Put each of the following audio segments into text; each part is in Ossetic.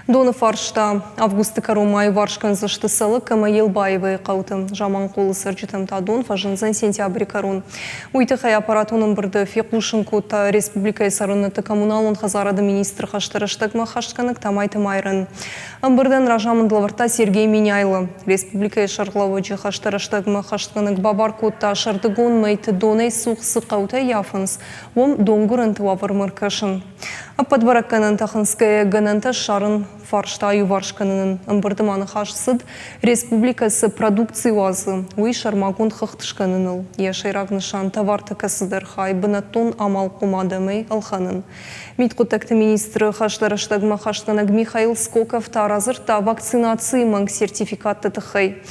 Доны фарста августы кӕронмӕ аиуварс кӕндзысты Цӕлыкк ӕмӕ Елбаевайы хъӕуты. Заманхъулы цӕрджытӕм та дон фӕзындзӕн сентябры кӕрон. Уый тыххӕй аппаратон ӕмбырды фехъусын кодта республикӕйы цӕрӕнуӕтты коммуналон хӕдзарады министры хӕсты рӕстӕгмӕ ӕххӕстгӕнӕг Тамайты Майрӕн. Ӕмбырдӕн разамынд лӕвӕрдта Сергей Меняйло. Республикӕйы сӕргълӕууӕджы хӕсты рӕстӕгмӕ ӕххӕстгӕнӕг бабар кодта сӕрдыгон мӕйты донӕй цух цы хъӕутӕ ййафынц, уым донгуырӕнты уавӕрмӕ ӕркӕсын. Ӕппӕт бӕрӕггӕнӕнтӕ хынцгӕйӕ гӕнӕнтӕ ссарын фарста аиуварс кӕнынӕн ӕмбырды ма ныхас цыд, республикӕ цы продукци уадзы, уый сӕрмагонд хыгъд скӕныныл. Йӕ сӕйраг нысан товарты кӕцыдӕр хай бынӕттон амалхъом адӕмӕй ӕлхӕнын. Мидхъуыддӕгты министры хӕстӕ рӕстӕгмӕ хӕстгӕнӕг Михаил Скоков та радзырдта вакцинацийы мӕнг сертификатты тыххӕй.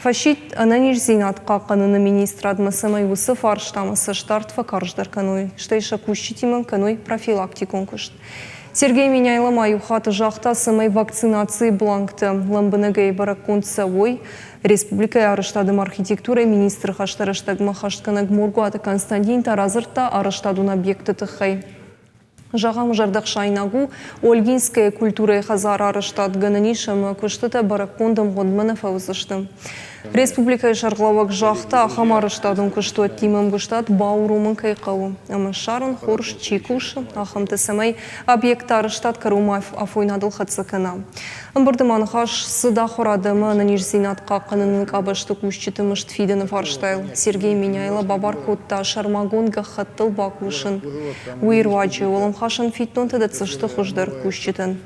Фӕсидт ӕнӕниздзинад хъахъхъӕныны министрадмӕ, цӕмӕй уыцы фарстамӕ цӕстдард фӕкарздӕр кӕной, стӕй сӕ кусджытимӕ кӕной профилактикон куыст. Сергей Меняйло ма иу хатт загъта, цӕмӕй вакцинацийы бланктӕ лӕмбынӕгӕй бӕрӕггонд цӕуой. Республикӕйы арӕзтады ӕмӕ архитектурӕйы министры хӕстӕ рӕстӕгмӕ хӕстгӕнӕг Моргуаты Константин та радзырдта арӕзтадон объектты тыххӕй. Зӕгъӕм, зӕрдӕхсаинаг у, Ольгинскӕйы культурӕйы хӕдзар арӕзтад гӕнӕн ис ӕмӕ куыстытӕ бӕрӕггонд ӕмгъуыдмӕ нӕ фӕуыдзысты. Республикӕйы сӕргълӕууӕг загъта, ахӕм арӕзтадон куыстуӕттимӕ ӕмгуыстад бауромын кӕй хъӕуы ӕмӕ ссарын хорз чи кусы, ахӕмты, цӕмӕй объекты арӕзтад кӕронмӕ афойнадыл хӕццӕ кӕна. Ӕмбырды ма ныхас цыд ахуырад ӕмӕ ӕнӕниздзинад хъахъхъӕныны къабӕзты кусджыты мызд фидыны фарстайыл. Сергей Меняйло бабар кодта сӕрмагонд гӕххӕттыл бакусын. Уый руаджы уӕлӕмхасӕн фиддонтӕ дӕтдзысты хуыздӕр кусджытӕн.